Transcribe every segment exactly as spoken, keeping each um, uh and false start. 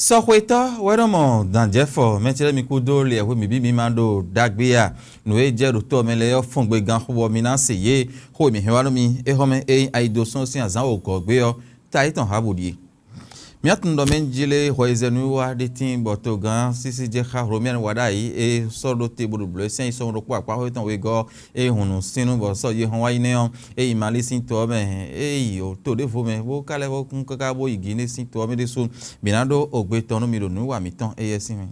Sɔxwetɔ́ wɛ nɔ mɔ dǎnjɛfɔ mɛ ce lɛ́ɛ mi kúdó liɛ̌hwe mǐ bí mi ma ɖo ɖagbe a? Nǔ e jɛ ɖo tɔ mɛ lɛ́ɛ ɔ́ fɔn gbe gan xo bɔ mi ná se yě. Xó e mǐ hɛn wá nú mi é xɔ́ mɛ é nyí ayi dó sɔ́ sín azǎn wǒgɔ́ gbé ɔ́, ta yětɔn hǎ bǔ ɖíe. Mǐ tunwun ɖɔ mɛ jí lé hwɛ e zɛ nú wá ɖé tíin bɔ togán sísí jɛ xá Hlomyɛ́nu wa ɖ'ayǐ é sɔ́ ɖó te bó ɖo blǒ sɛ́n yi sɔ́ ɖokpó akpáxwé tɔn wegɔ́ é hun nǔ sín nú bɔ sɔ́ yi hɔn wá yi nɛ́ ɔ́, é yi Mali sín to ɔ́ mɛ, é yi to ɖěvo mɛ bó ka lɛ́ vɔ́ kún káká bó yi Gine sín to ɔ́ mɛ ɖésú. Mǐ ná ɖó ogbe tɔn nú mi ɖo nǔ wa mǐtɔn éyɛ́ sín mɛ.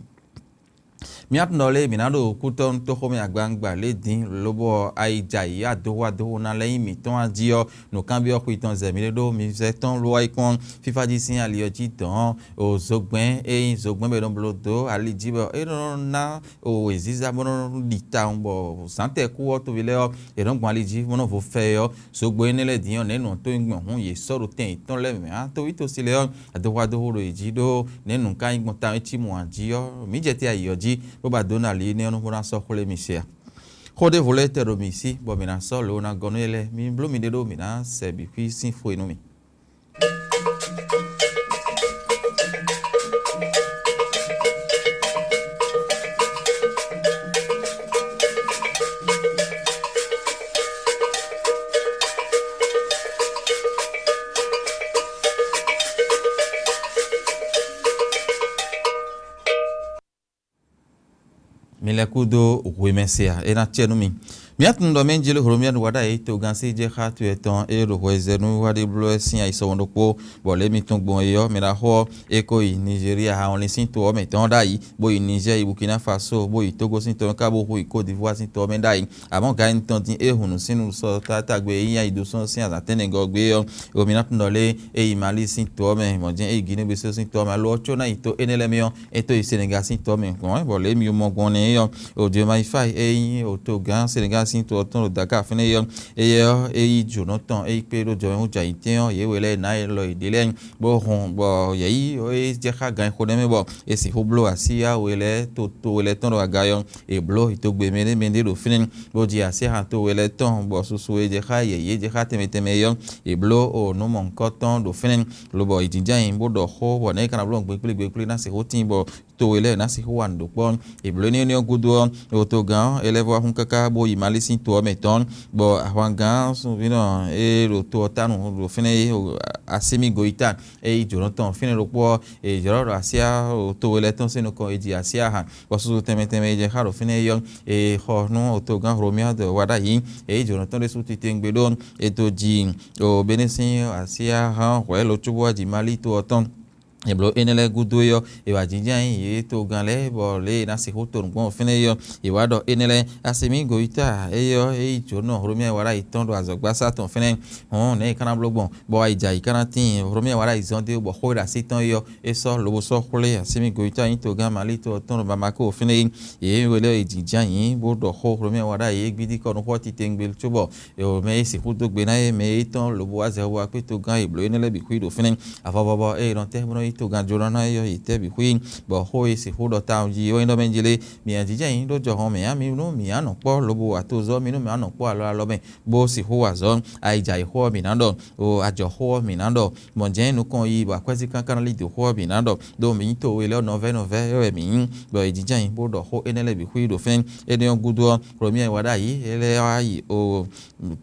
Mǐ tunwun ɖɔ lé mǐ ná ɖo kútɔ́nú tóxómɛ agbawungba lě dín lobɔ ayi jɛ ayǐ adóhó adóhó ná lɛ́ nyí mǐtɔn a jí ɔ́, nǔkanbyɔ́ xwi tɔn zɛ mǐ ɖé ɖó mi zɛ tɔn ló wá yi kpɔ́n fífá jí sín ali ɔ́ jí dɔ̌n. O zogbɛ́n e nyí zogbɛ́n bɔ è nɔ bló dó ali jí bɔ é nɔ ná o wěziza bó nɔ ɖi tawun bɔ zǎntɛkú ɔ́ toví lɛ́ɛ ɔ́ è nɔ gbɔn ali jí bó nɔ vo fɛ ɔ́, zogbo énɛ́ lɛ́ɛ din ɔ́ nɛ̌ nɔ tó nyí gbɔn hǔn yě sɔ́ ɖo tɛn yětɔn lɛ́ɛ mɛ ǎ, toví tosí lɛ́ɛ ɔ́ adóhó adóhó ɖo yě jí ɖó nɛ̌ nǔ ka nyí gbɔn tawun é cí mɔ ǎ jí ɔ́, mǐ jɛ te ayǐ ɔ́ jí bó ba dó nú ali énɛ́ ɔ́ nú bó ná sɔ́ xwlé mi se a? Xó ɖěvo lɛ́ɛ tɛ ɖo mǐ sí, bɔ mǐ ná sɔ́ lǒ ná gɔ́ nú é lɛ́ɛ. Mi bló miɖée ɖó mǐ ná sɛ bǐ xwí sín xwe nú mì. Mi lɛ́ kúdó hwemɛ se a? É ná cɛ nú mi. Mǐ tunwun ɖɔ mɛ Jelexolomiyanu wa ɖ'ayǐ togán sí jɛ xá to yɛtɔn e ɖo hwɛzɛnú wa ɖe bló wɛ sín ayisɔ́wɔn ɖokpó, bɔ lě mi tɔn gbɔn é ɔ́, mɛ ɖaxó ɔ́, é ko yi Nizeriya ha wlin sín to ɔ́ mɛ tɔn ɖ'ayǐ, bó yi Nizɛ́ɛ yi Bukina Faso, bó yi Tógó sín to ɔ́ ká bó hu yi Kódivwá sín to ɔ́ mɛ ɖ'ayǐ. Amɔ̌ gan tɔn dín é hun nǔ sín nǔ sɔ tátágbe e nyí ayidosɔ́ sín azǎn tɛ́nnɛgɔ́ gbé ɔ́, omi ná tunwun ɖɔ lé é yi Mali sín to ɔ́ mɛ, mɔ̌ jɛ́n é yi Ginée-Bisó sín to ɔ́ mɛ, lo ɔ́ có ná yi to énɛ́ lɛ́ɛ mɛ ɔ́, é tó yi Senegal sín to ɔ́ mɛ gbɔn, bɔ lě mi mɔ gbɔn nɛ́ é ɔ́, Odio Maifai e nyí otogán Senegal sín to ɔ́ tɔn ɖo Dakar fínɛ́ é ɔ́, éyɛ́ ɔ́, é yí jǒnɔ tɔn, é yi kpé ɖó jɔhɛn jɛ ayǐtɛ́n ɔ́, yě we lɛ́ɛ ná élɔ́ yěɖée lɛ́ɛ, bó hɔn bɔ yě yí é jɛ xá gan xo nɛ́ mɛ bɔ è sixú bló así ya we lɛ́ɛ to to we lɛ́ɛ tɔn ɖo aga ɔ́, è blǒ yi dó gbe mɛ ɖé mɛ ɖé ɖo fínɛ́, bó ji así ahan to we lɛ́ɛ tɔn, bɔ susu e jɛ xá yěyé jɛ xá tɛnmɛ tɛnmɛ é ɔ́, è bló o nǔ mɔ̌hunkɔtɔn ɖo fínɛ́, lobɔ è jínjɔ́n ayǐ bó ɖɔ xó, bɔ nɛ̌ é ka ná bló gbɔn gbegblégbé ná sixú tíin bɔ to we lɛ́ɛ ná sixú wa nǔ ɖó kpɔ́. È blǒ énɛ́ ɔ́ gúdo ɔ́, otogán ɔ́, é lɛ́ vɔ́ wá hún káká bó yi Mali sín to ɔ́ mɛ tɔn, bɔ ahwangán sunvínɔ e ɖo to ɔ́ tánu ɖo fínɛ́ é, Asimi Goyita, é yi jǒnɔ tɔn fínɛ́ ɖokpó ɔ́, è jlɔ́ ɖo asíá to we lɛ́ɛ tɔn sín nukɔn, è ji asíá han, bɔ susu tɛnmɛ tɛnmɛ e jɛ xá ɖo fínɛ́ é ɔ́, è xɔ nú otogán Hlomyɔ́ dɔ wá ɖ'ayǐ, è yí jǒnɔ tɔn ɖésú titewungbe ɖó è dó ji o Benɛ́ sín asíá han hwɛ̌ lo cóbó wá ji Mali to ɔ́ tɔn. È blǒ énɛ́ lɛ́ɛ gúdo é ɔ́, è wǎ jínjɔ́n ayǐ yě togán lɛ́ɛ, bɔ lě e è nǎ sixú to nǔ gbɔn fínɛ́ é ɔ́, è wǎ ɖɔ énɛ́ lɛ́ɛ. Asimi Goyita é ɔ́, é yi jǒnɔ Hlomyɔ́ wá ɖ'ayǐ tɔn ɖo azɔ̌gbasá tɔn fínɛ́. Hɔn nɛ̌ è ka ná bló gbɔn, bɔ ayǐjǎyǐ ka ná tíin Hlomyɔ́ wá ɖ'ayǐ zɔ́n dó, bɔ xó e ɖo así tɔn é ɔ́, é sɔ́ lobo sɔ́ xwlé Asimi Goyita nyí togán Mali to ɔ́ tɔn ɖo Bamako fínɛ́ é. Yě we lɛ́ɛ è jǐjɔ́n ayǐ bó ɖɔ xó Hlomyɔ́ wá ɖ'ayǐ é gbídí kɔ nukún ɔ́ titewungbe cóbɔ mɛ e sixú dó gbe ná é, mɛ e tɔn lobo wá zɛ wá kpé togán e blǒ énɛ́ lɛ́ɛ bǐ xwí ɖo fínɛ́. Avɔvɔvɔ ée è nɔ tɛ́ bó nɔ́ yí togán jló ná é ɔ́, yě tɛ́ bǐ xwí, bɔ xó e sixú ɖɔ tawun jí é wɛ nyí ɖɔ mɛ jí lé, mǐ a jínjɔ́n ayǐ ɖó jɔhɔn mɛ ǎ, mi nú mǐ a nɔ kpɔ́ lobo wa tozɔ́, mi nú mǐ a nɔ kpɔ́ alɔ alɔ mɛ, bó sixú wa azɔ̌. Ayǐjǎyǐxó ɔ́ mǐ ná ɖɔ, o ajɔ̌xó ɔ́ mǐ ná ɖɔ, mɔ̌ jɛ́n nukɔn yiyi bɔ akwɛ́zíkan ka ná lí dǒ xó ɔ́ mǐ ná ɖɔ, ɖó mǐ nyí to we lɛ́ɛ ɔ́ nɔvɛ́ nɔvɛ́ wɛ mǐ nyí, bɔ è jínjɔ́n ayǐ bó ɖɔ xó énɛ́ lɛ́ɛ bǐ xwí ɖo fínɛ́. Énɛ́ ɔ́ gúdo ɔ́, Hlomyɔ́ e wá ɖ'ayǐ é lɛ́ wá yi o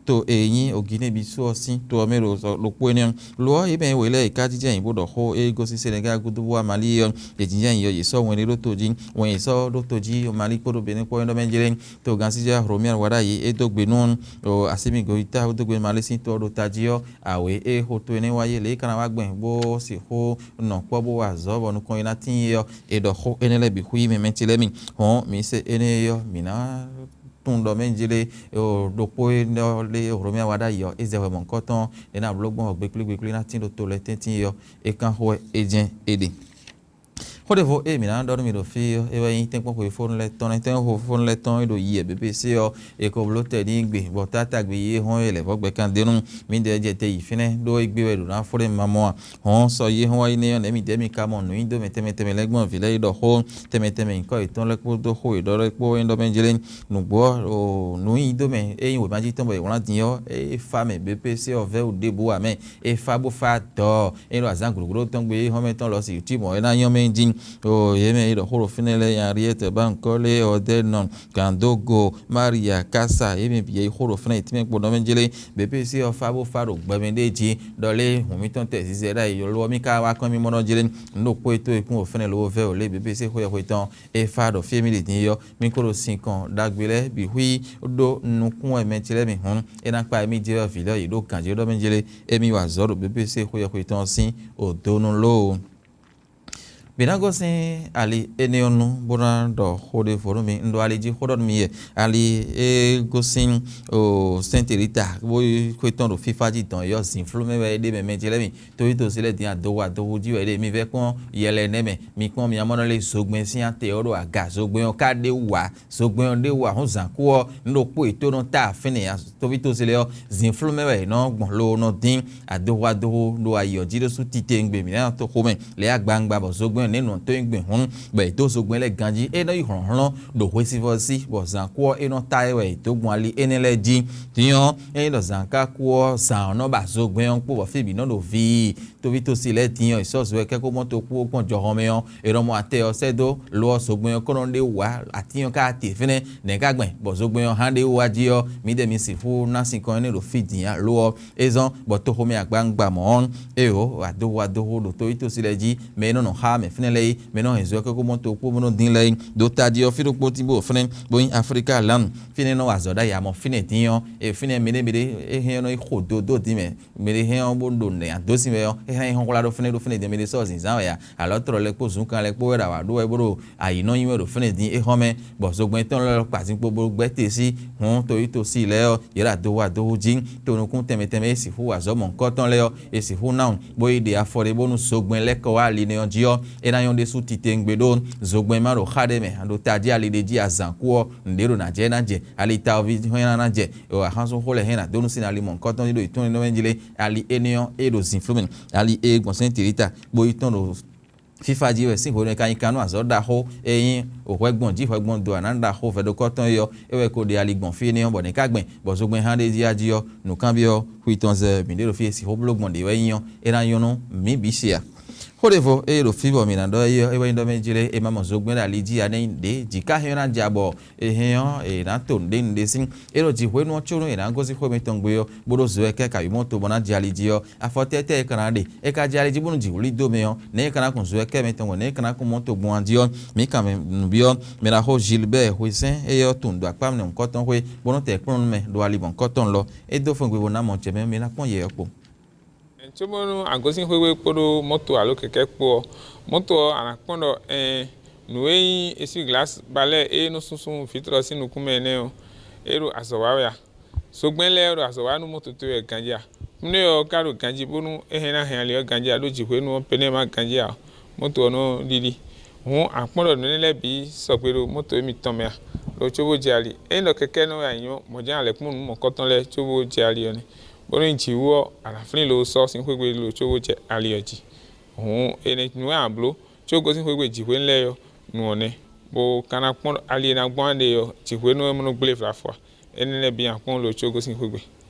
to e nyí Oginé-Bisó ɔ́ sín to ɔ́ mɛ ɖo ɖokpó énɛ́ ɔ́. Lo ɔ́, yě mɛ e wě lɛ́ɛ è ká jínjɔ́n ayǐ bó ɖɔ xó e gosín Senegáa gúdo bó wá Malí é ɔ́, è jínjɔ́n ayǐ ɔ́, yě sɔ́ wɛn ɖé ɖó to jí. Wɛn e è sɔ́ ɖó to jí Malí kpódó Benɛ́ kpó ɔ́ nyí ɖɔ mɛ jlé. Togán sín jɛ Hlomyɔ́ wá ɖ'ayǐ é dó gbe nú Asimi Goyita dó gbe Malí sín to ɔ́ ɖo tají ɔ́, awě e xo to énɛ́ wá yé lě é ka ná wá gbɛn bó sixú nɔ kpɔ́ bó wa azɔ̌ bɔ nukɔn yi ná tíin é ɔ́, è ɖɔ xó énɛ́ lɛ́ɛ bǐ xwí mɛ mɛ ce lɛ́ɛ mi. Hɔn mǐ se énɛ́ é ɔ́, mǐ ná tunwun ɖɔ mɛ jlé ɖokpó énɛ́ lé Hlomyɔ́ wá ɖ'ayǐ ɔ́, é zɛ hwɛ mɔ̌hunkɔtɔn ɔ́, é ná bló gbɔn gbeklí gbeklí ná tín ɖo to lɛ́ɛ tɛ́ntin é ɔ́, é kán xwɛ é jɛ́n é ɖe. Xó ɖěvo e mǐ ná ɖɔ nú mi ɖo fí ɔ́, é wɛ nyí tɛ́nkpɔ́n xwefónu lɛ́ɛ tɔn. Tɛ́nkpɔ́n xwefónu lɛ́ɛ tɔn e ɖo yi wɛ B P C ɔ́, è ko bló tɛ́ n'i gbe, bɔ táta gbe yi e hɔn e lɛ̌ vɔ́ gbɛ kan d'é nu. Mǐdɛɛ jɛ te yi fínɛ́, ɖó égbé wɛ è ɖǒ ná fló e ma mɔ a. Hɔn sɔ yi e hɔn wá yi nɛ́ ɔ́, nɛ̌ mǐdɛɛ mi ka mɔ nǔnyiɖomɛ tɛnmɛ tɛnmɛ lɛ́ɛ gbɔn vǐ lɛ́ɛ yi ɖɔ xó tɛnmɛ tɛnmɛ nyǐkɔ yětɔn lɛ́ɛ kpódó xó yěɖɔ lɛ́ɛ kpó é ɖɔ mɛ jlé. Nǔgbó ɔ́, nǔnyiɖomɛ e nyí wěma jí tɔn bɔ è wlán din ɔ́, é fá mɛ B P C ɔ́ vɛ́ wú ɖěbǔ ǎ mɛ. É fá bó fá dɔ̌. É ɖo azǎn gǔlógúló tɔn gbe e xɔ́mɛ tɔn lɔ si tɔ́ mɔ̌ é ná nyɔ́ mɛ jí. O yě mɛ e ɖɔ xó ɖo fínɛ́ lɛ́ɛ nyi Ariɛ́tɛ, Bankɔ́lé, Ɔdɛ́nɔ, Gǎndógo, Maria, Kása, yě mɛ bǐ e xó ɖo fínɛ́ yě tínmɛ kpo nɔ mɛ jlé. B P C ɔ́ fá bó fá ɖo gbɛ mɛ ɖé jí, ɖɔ lé hǔn mítɔn tɛ zizɛ ɖ'ayǐ lo ɔ́, mí ka wá kɔn mì mɔ nɔ jlé. Nǔ ɖokpó e tó e kún ɖo fínɛ́ lowó vɛ́ o lé B P C xwé xwé tɔn é fá ɖɔ fí e mì ɖe din é ɔ́, mì ko ɖo sinkɔn ɖagbe lɛ́ɛ bǐ xwí ɖó nukún wɛ mɛ ce lɛ́ɛ mi hǔn, é ná kpa émí jɛ wɛ vǐ lɛ́ɛ yi ɖó gǎnjɛ́ɖɔ mɛ jlé, émí wa azɔ̌ ɖo B P C xwé e xwetɔ́n ɔ́ sín odonu lóo. Mǐ ná gosín ali énɛ́ ɔ́ nu bó ná ɖɔ xó ɖěvo nú mi. Un ɖo ali jí xó ɖɔ nú mi yɛ. Ali e gosín Sɛ́ntelita bó yi xwé tɔn ɖo fífá jí dɔn é ɔ́, zǐnflú mɛ wɛ é ɖe mɛ mɛ ce lɛ́ɛ mi. Tóyítɔ́sí lɛ́ɛ din adohu adohu jí wɛ é ɖe. Mi vɛ́ kpɔ́n yɛ lɛ́ɛ nɛ́ mɛ. Mi kpɔ́n mi amɔ́ nɔ lé zogbɛ́n sín atɛ ɔ́ ɖo aga. Zogbɛ́n ɔ́ ka ɖ'é wú ǎ. Zogbɛ́n ɔ́ ɖ'é wú ǎ, hǔn zǎn kú ɔ́, nǔ ɖokpó yětɔn nɔ ta fínɛ́ ǎ. Tóví tózé lɛ́ɛ ɔ́, zǐnflú mɛ wɛ è nɔ gbɔn lo nɔ dín adohu adohu ɖo ayǐ ɔ́ jí ɖésú titewungbe mǐ ná to xomɛ lě agbawungba bɔ zogbɛ́n ɔ́ nɛ̌ nɔ tó nyí gbɛn hǔn, bɔ è dó zogbɛ́n lɛ́ɛ ganjí. É nɔ yi hlɔ̌nhlɔ́n ɖo hwesivɔ́ sí, bɔ zǎn kú ɔ́, é nɔ ta ɛ wɛ è dó gbɔn ali énɛ́ lɛ́ɛ jí. Din ɔ́, ényí ɖɔ zǎn ka kú ɔ́, zǎn ɔ́ nɔ ba zogbɛ́n ɔ́ kpó, bɔ fí bǐ nɔ ɖo vii. Tóví tósi lɛ́ɛ din ɔ́, è sɔ́ zo ɛ kɛ́ kó mɔ tokpó gbɔn jɔhɔn mɛ ɔ́, è nɔ mɔ atɛ ɔ́ sɛ́ dó lo ɔ́, zogbɛ́n ɔ́ kó nɔ ɖe wǎ, atín ɔ́ ka te fínɛ́, nɛ̌ ka gbɛn, bɔ zogbɛ́n ɔ́ hán ɖe wá jí ɔ́, mǐdɛɛ mi sixú ná sinkɔn énɛ́ ɖo fí din ǎ. Lo ɔ́, é zɔ́n bɔ toxomɛ agbawungba mɔ̌ ɔ́, éyǒ, adohu adohu ɖo tóyítɔ́sí lɛ́ɛ jí, mɛ e nɔ nɔ xá mɛ fínɛ́ lɛ́ɛ é, mɛ e nɔ hɛn zo ɔ́ kɛ́ kó mɔ tokpó bó nɔ dín lɛ́ɛ é, ɖo tají ɔ́ fí ɖokpó tín bó fínɛ́, bó nyí Aflíka lǎnu, fínɛ́ nɔ wa azɔ̌ ɖ'ayǐ ǎ mɔ fínɛ́ dín ɔ́, e fínɛ́ mɛɖé mɛɖé é hɛn ɔ́ nɔ yi xo dodó dín mɛ, mɛɖé hɛn ɔ́ bó ɖo nɛ̌ adó sin wɛ ɔ́, é hɛn yi hɔn hwlá ɖó fínɛ́ ɖó fínɛ́ dín mɛɖé sɔ́ zǐnzán wɛ ǎ, alɔ̌ tlɔlɛ kpó zǔnkanlɛ kpó wɛ ɖo awǎ ɖó wɛ bó ɖo ayǐ nɔ nyi wɛ ɖo fínɛ́ dín é xɔ́mɛ, bɔ zogbɛ́n tɔn lɛ́ɛ kpa zinkpo bó gbɛ́ te sí hɔn toyítɔ́sí lɛ́ɛ ɔ́, yě ɖo adohu adohu jí, tonukún tɛnmɛ tɛnmɛ e sixú wa azɔ̌ mɔ̌hunkɔtɔn lɛ́ɛ ɔ́, e sixú ná wǔ, bó yi ɖe afɔ ɖé bónú zogbɛ́n lɛ́ kɔ wá ali nɛ́ ɔ́ jí ɔ́, é ná nyɔ́ ɖésú titewungbe ɖó zogbɛ́n ma ɖo xá ɖé mɛ, ɖo tají ali ɖé jí azǎn kú ɔ́, nǔɖé ɖo nǎ jɛ é ná jɛ, ali tawɔví hɛn ná ná jɛ, axánsúnxó lɛ́ɛ hɛn ná dó nú sín ali mɔ̌hunkɔtɔn jí ɖo yě tɔn nínɔ́ mɛ jí lé, ali énɛ́ ɔ́, é ɖo zǐnflú mɛ, ali e gbɔn sɛ́n Tirita, bó yi tɔn ɖo fífá jí wɛ sín hwenu e ka nyi kan nú azɔ̌ ɖaxó e nyí hwɛgbɔn jí hwɛgbɔn do aná ɖaxó vɛ̌ɖokɔ́tɔn é ɔ́, é wɛ ko ɖe ali gbɔn fí énɛ́ ɔ́, bɔ nɛ̌ ka gbɛn, bɔ zogbɛ́n hán ɖé jí a jí ɔ́, nǔkanbyɔ́ xwi tɔn zɛ mǐ ɖé ɖo fí e sixú bló gbɔn ɖě wɛ nyí ɔ́, é ná nyɔ́ nú mǐ bǐ se a? Xó ɖěvo e ɖo fí bɔ mǐ ná ɖɔ é ɔ́, é wɛ nyí ɖɔ mɛ jlé è ma mɔ zogbɛ́n ɖo ali jí ǎ, nɛ́ nyí ɖě jǐ ka hɛn ɔ́ ná jɛ abɔ è hɛn ɔ́, è nǎ to nǔɖé nǔɖé sín. É ɖo jǐ hwenu ɔ́ có nú è nǎ gosín xwé mitɔn gbe ɔ́, bó ɖó zo wɛ kɛ́ kabǐ mɔ to bɔ ná jɛ ali jí ɔ́, afɔ tɛ́tɛ́ è ka ná ɖe? È ka jɛ ali jí bónú jǐ wlí dó mɛ ɔ́, nɛ̌ è ka ná kun zo wɛ kɛ́ mitɔn gbɔn, nɛ̌ è ka ná kun mɔ to gbɔn jí ɔ́, mǐ kan mɛ nǔbyɔ́ mɛ ɖaxó Gilbert Hwesɛ́n, éyɛ́ ɔ́ tunwun ɖo akpá mɛ mɔ̌hunkɔtɔn xwé, bó nɔ́ tɛ kplɔ́n nú mɛ ɖo ali mɔ̌hunkɔtɔn lɔ. É dó fɔngbe bó ná mɔ jɛ mɛ, mi ná kpɔ́n yɛ ɔ́ kpo. Cóbónú a gosín xwé kpódó mɔ́to alo kɛkɛ́ kpó ɔ́, mɔ́to ɔ́, a nǎ kpɔ́n ɖɔ ɛɛn, nǔ e nyí eswíglasi balɛ́ e nɔ súnsún vǐtrɔ sín nukún mɛ nɛ́ ɔ́, é ɖo azɔ̌ wa wɛ a? Zogbɛ́n lɛ́ɛ ɖo azɔ̌ wa nú mɔ́to towe wɛ ganjí a? Kúnɖé ɔ́ ka ɖo ganjí bónú é hɛn ná hɛn ali ɔ́ ganjí a? Ɖó jǐxwénu ɔ́, Penɛ́ɛ ma ganjí a ɔ́, mɔ́to ɔ́ nɔ ɖiɖi. Hǔn a kpɔ́n ɖɔ nǔ énɛ́ lɛ́ɛ bǐ sɔgbe ɖo mɔ́to émítɔn mɛ a? Lo có bó jɛ ali. Ényí ɖɔ kɛkɛ́ nɔ wɛ a nyí ɔ́, mɔ̌ jɛ́n a lɛ̌ kpɔ́n nǔ mɔ̌kɔtɔn lɛ́ɛ cóbó jɛ ali ɔ́ nɛ́, bónú jǐ wú ɔ́, a nǎ flín lo sɔ́ sín xwé gbe lo có bó jɛ ali ɔ́ jí. Hǔn è nɔ nǔ e a blǒ, có gosín xwé gbe jǐxwénu lɛ́ɛ ɔ́, nǔ ɔ́ nɛ́, bó ka ná kpɔ́n ali e ná gbɔn ɖe ɔ́, jǐxwénu ɔ́ nɔ gblé vlafɔ ǎ. Énɛ́ lɛ́ɛ bǐ nǎ kpɔ́n lo có gosín xwé gbe.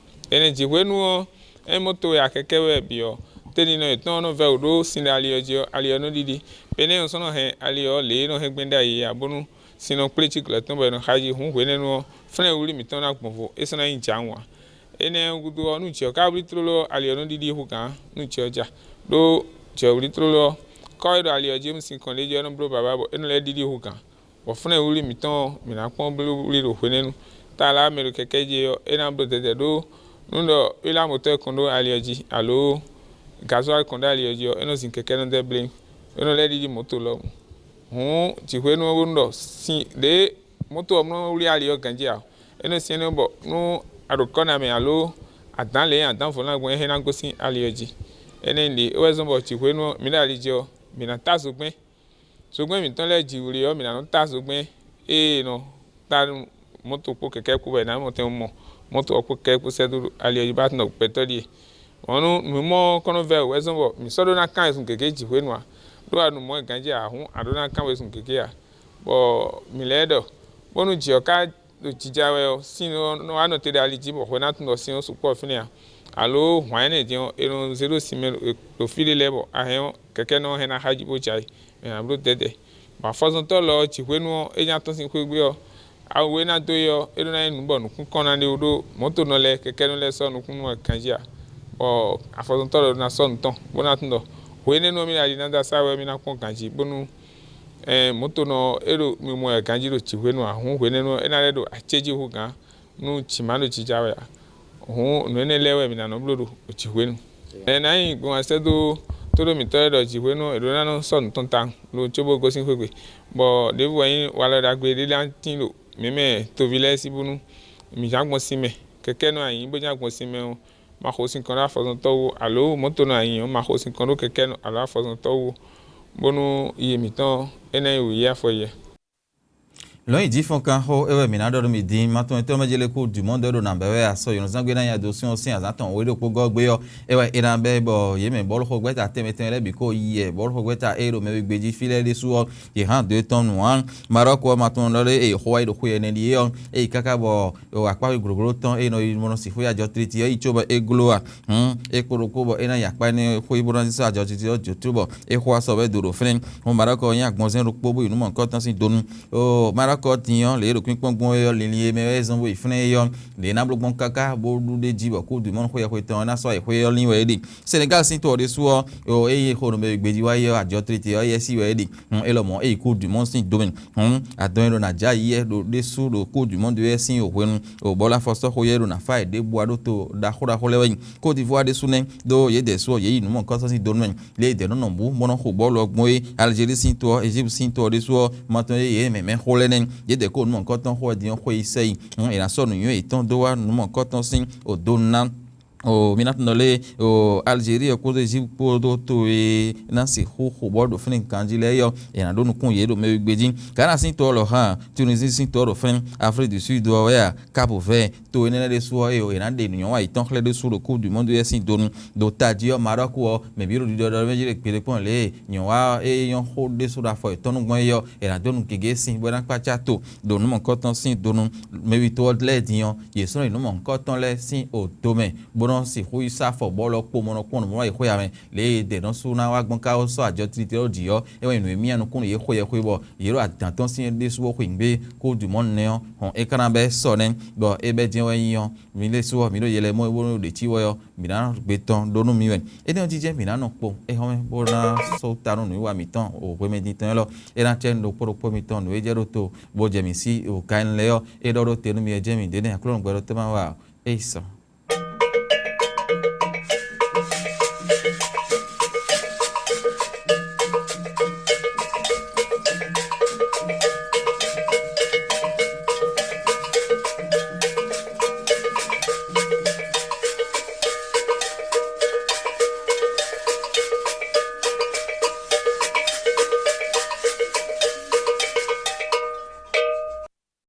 Énɛ́ jǐxwénu ɔ́, é mɔ towe akɛkɛ́ wɛ bǐ ɔ́, teninɔ yětɔn ɔ́ nɔ vɛ́ wǔ ɖó sin ɖo ali ɔ́ jí ɔ́, ali ɔ́ nɔ ɖiɖi. Penɛ́ɛ ɔ́ sɔ́ nɔ hɛn ali ɔ́ lě e nɔ hɛn gbɛn ɖ'ayǐ é ǎ, bónú sin nɔ kplé cí glɔ̌ tɔn bɔ è nɔ xa jí. Hǔn hwenɛ́nu ɔ́, flɛ́n wlí mǐtɔn ná gbɔn vo, é sɔ́ ná nyí jǎ ǎ. Énɛ́ ɔ́ gúdo ɔ́, nú jǐ ɔ́ ka wlí tlóló ɔ́, ali ɔ́ nɔ ɖiɖi hú gǎn, nú jǐ ɔ́ ja, ɖó jǐ ɔ́ wlí tlóló ɔ́, kɔ́ e ɖo ali ɔ́ jí e mú sinkɔn ɖ'é jí ɔ́ nɔ bló babá bɔ é nɔ lɛ́ ɖiɖi hú gǎn. Bɔ flɛ́n wlí mǐtɔn ɔ́, mǐ ná kpɔ́n bló wlí ɖo hwenɛ́nu. Taala mɛ ɖo kɛkɛ́ jí é ɔ́, é ná bló dɛdɛ ɖó nú ɖɔ é lá mɔtɔ́ kɔn ɖó ali ɔ́ jí, alǒ gazwali kɔn ɖó ali ɔ́ jí ɔ́, é nɔ zin kɛkɛ́ nɔ dɛ́ bléwún, é nɔ lɛ́ ɖiɖi mɔ̌to lɔmɔ̌. Hǔn jǐxwénu ɔ́ bónú ɖɔ sin ɖě mɔ́to ɔ́ nɔ wlí ali ɔ́ ganjí ǎ, é nɔ syɛ́n nú bɔ nú a ɖo kɔ́ ná mɛ alǒ adǎn lě e adǎn vɔ̌ ná gbɔn é hɛn ná gosín ali ɔ́ jí. Énɛ́ nyí ɖě é wɛ zɔ́n bɔ jǐxwénu ɔ́, mǐ ɖo ali jí ɔ́, mǐ ná ta zogbɛ́n. Zogbɛ́n mǐtɔn lɛ́ɛ ji wlí ɔ́, mǐ ná nɔ tá zogbɛ́n ée è nɔ tá nú mɔ̌to kpó kɛkɛ́ kpó wɛ è nǎ mɔ tɛn mɔ mɔ̌to ɔ́ kpó kɛkɛ́ kpó sɛ́ dó ali ɔ́ jí bó ná tunwun ɖɔ gbɛtɔ́ ɖíe. Wɔ̌n nú nǔ e mɔ ɔ́ kɔn nɔ vɛ́ wǔ wɛ zɔ́n bɔ mǐ sɔ́ ɖó ná kán wezun gěgé jǐxwé nu ǎ, ɖó a ɖo nǔ mɔ wɛ ganjí ǎ hǔn a ɖó ná kán wezun gěgé ǎ. Bɔ mǐ lɛ́ɛ ɖɔ, bónú jǐ ɔ́ ka ɖo jija wɛ ɔ́, sin ɔ́ nɔ wá nɔ te ɖo ali jí bɔ hwɛ ná tunwun ɖɔ sin ɔ́ sukpɔ́ ɖo fínɛ́ ǎ, alo hwǎn énɛ́ din ɔ́, è nɔ zé ɖó sin mɛ ɖo fí ɖé lɛ́ɛ bɔ a hɛn ɔ́, kɛkɛ́nɔ ɔ́ hɛn ná xá jí bó jɛ ayǐ, mɛ ná bló dɛ̌dɛ̌. Bɔ afɔzɔntɔ́ lɔ ɔ́, jǐxwénu ɔ́, é nya tɔ́n sín xwé gbé ɔ́, awu e é ná dó é ɔ́, é ɖó ná nyí nǔ bɔ nǔkúnkɔ́n ná ɖe ó ɖó mɔ̌tonɔ lɛ́ɛ kɛkɛ́nɔ lɛ́ɛ sɔ́ nukúnnú ɔ́ ganjí ǎ, bɔ afɔzɔntɔ́ lɔ ná sɔ́ nǔ tɔn, bó ná tunwun ɖɔ hwe énɛ́ nu ɔ́, mì ɖo ali ná dó asá wɛ, mì ná kpɔ́n ganjí, bónú mɔ̌tonɔ ɔ́, é ɖo mimɔ wɛ ganjí ɖo jǐxwénu ǎ, hǔn hwenɛ́nu ɔ́, é ná lɛ́ ɖo acéjí hú gǎn, nú jǐ ma ɖo jija wɛ ǎ. Hǔn nǔ énɛ́ lɛ́ɛ wɛ mǐ ná nɔ bló ɖo jǐxwénu. Ɛ ná nyí gbɔn wá sɛ́ dó tóɖó mǐtɔn lɛ́ɛ ɖɔ jǐxwénu è ɖǒ ná nɔ sɔ́ nǔ tɔn tawun lo cóbó gosín xwé gbe, bɔ ɖěbǔ wɛ nyí walɔ ɖagbe ɖé ná tín ɖo mǐ mɛ toví lɛ́ɛ sí bónú mǐ ján gbɔn sin mɛ. Kɛkɛ́nɔ a nyǐ bó ján gbɔn sin mɛ ɔ́, ma xo sinkɔn ɖó afɔzɔntɔ́ wú ó, alo mɔ̌tonɔ a nyǐ ɔ́, ma xo sinkɔn ɖó kɛkɛ́nɔ alo afɔzɔntɔ́ wú ó, bónú yi mǐtɔn ɔ́, é ná nyí wǔ yi afɔ yɛ. Lɔ̌nyijǐfɔnkanxó é wɛ mǐ ná ɖɔ nú mi din, ma tɔn etɔ́ mɛ jɛ lé kú dǔmɔ́dɔ ɖo nǎ bɛ́ wɛ asɔ yǒnúzangbe ná nya dó sín ɔ́ sín azǎn tɔn wěɖokpó gɔ́ gbé ɔ́, é wɛ é ná bɛ́ bɔ yě mɛ bɔ́lxɔgbɛ́ta tɛnmɛ tɛnmɛ lɛ́ɛ bǐ ko yi yɛ bɔ́lxɔgbɛ́ta e ɖo mɛ we gbejí fí lɛ́ɛ ɖésú ɔ́, yě hán dó etɔn nǔ ǎ. Marɔ́ku ɔ́, ma tɔn ɖɔ lé e xó wá yi ɖo xwe ɛnɛ ɖíe ɔ́, é yi káká bɔ akpáxwé glǒgló tɔn e nɔ yi nɔ sixú yi ajɔ tliti ɔ́ yi cóbɔ é gló a? Hǔn é kpo ɖokpó bɔ é ná yi akpá énɛ́ xwé bó ná zín sɔ́ ajɔ tliti ɔ́ jǒ cóbɔ é xó wá sɔ bɔ é do ɖo fínɛ́. Hǔn Marɔ́ku ɔ́ nyí agbɔnzɛ́n ɖokpó bó yi nǔ mɔ̌hunkɔtɔn sín do nu. Oo, Marɔ́ku ɔ́ din ɔ́, lě e ɖo kpínkpɔ́n gbɔn é ɔ́, linlin e mɛ wɛ é zɔ́n bó yi fínɛ́ é ɔ́, lě e é ná bló gbɔn káká bó ɖu ɖ'é jí bɔ kú dǔmɔ́nu xwé xwe tɔn ɔ́ ná sɔ́ ayǐ xwé ɔ́ lín wɛ é ɖe. Senegal sín to ɔ́ ɖésú ɔ́, oo, é yi xo nǔ mɛ gbejí wá yi ɔ́, ajɔ tliti ɔ́, é yɛ sí wɛ é ɖe. Hǔn é lɔmɔ̌ é yi kú dǔmɔ́nu sín do mɛ. Hǔn adɔn e ɖo ná jɛ ayǐ yɛ ɖo ɖésú ɖo kú dǔmɔ́nu é sín hwenu, o bɔ̌ lɔ afɔ sɔ́ xo yɛ ɖo ná fá yě ɖěbǔ wá ɖó to ɖaxó ɖaxó lɛ́ɛ wɛ nyi. Kótivwá ɖésú nɛ́, ɖó yědɛɛ su ɔ́, yě yi nǔ mɔ̌hunkɔtɔn sín do nú mɛ. Lě e dɛ̌ nɔ nɔ bǔ bó nɔ́ xo bɔ̌lu ɔ́ gbɔn é, Alizéri sín to ɔ́, Ejípti sín to ɔ́ ɖésú ɔ́, ma tɔn e yě mɛ mɛ̌ xó lɛ́ɛ nɛ́. Yědɛɛ kó nǔ mɔ̌hunkɔtɔn xó wɛ din ɔ́ xwe yi sɛ yi. Hǔn è nǎ sɔ́ nǔnywɛ́ yětɔn dó wá nǔ mɔ̌hunkɔtɔn sín odo ná. O mi ná tunɔ lé o Alizéri ɔ́ kpódó Ejípti kpódó to e ná sixú xo bɔ̌ ɖo fínɛ́ ganjí lɛ́ɛ é ɔ́, è nǎ ɖó nukún yě ɖo mɛ wegbe jí. Ghana sín to ɔ́ lɔ hán, Tunizíi sín to ɔ́ ɖo fínɛ́, Aflík du Súdu ɔ́ wɛ a, Kapu Vɛ́ɛ, to énɛ́ lɛ́ɛ ɖésú ɔ́, é o è nǎ ɖe nǔnywɛ́ wa yětɔn xlɛ́ ɖésú ɖo kúdu mɔ̌ ɖu yɛ́ sín do nu, ɖo tají ɔ́ Marɔ́ku ɔ́, mɛ bǐ ɖo ɖiɖɔ ɖɔ mɛ jí ɖe gbeɖé kpɔ́n lě e nyɔ̌wa e nyɔ́ xó ɖésú ɖo afɔ yětɔn nu gbɔn é ɔ́, è nǎ dó nu gěgé sin bó ná kpácá to ɖo nǔ mɔ̌hunkɔtɔn sín do nu. Mɛwítɔ́ ɔ́ lɛ́ɛ din ɔ́, yě sɔ́ nyi nǔ mɔ̌hunkɔtɔn lɛ́ɛ sín oto mɛ, bó nɔ́ sixú yi sá afɔ bɔ̌ lɔ kpo mɔ nɔ kpɔ́n nǔ mɔ wá yi xwé ǎ mɛ. Lě e dɛ̌ nɔ sú ná wá gbɔn ká sɔ́ ajɔ tlitli ɔ́ ɖi ɔ́, é wɛ nyí nǔ e myá nukúnnú yě xwe yɛ xwe bɔ yě ɖo adǎn tɔn sín ɖésú ɔ́ xweyǐgbe kó ɖu mɔ̌ nɛ́ ɔ́, hɔn é ka ná bɛ́ sɔ nɛ́, bɔ é bɛ́ jɛ́n wɛ nyí ɔ́, mi lɛ́ sú ɔ́, mi ɖo yɛ lɛ́ɛ mɔ é bónú ɖě cí wɛ ɔ́, mǐ ná gbe tɔn ɖó nú mi wɛ. Énɛ́ ɔ́ jijɛ mǐ ná nɔ kpo éhɔ́mɛ bó ná sɔ́ ta nú nǔwiwa mǐtɔn o hwemɛ din tɔn élɔ́. É ná cɛ nú ɖokpó ɖokpó mitɔn nǔ e jɛ ɖó to bó jɛ mǐ sí o Kain lɛ́ɛ ɔ́, é ɖɔ ɖó te nú mi wɛ jɛ́n mǐ ɖě nɛ́ Aklúnɔ gbɛɖótɔ́ má wa ɔ́, é yi sɔ.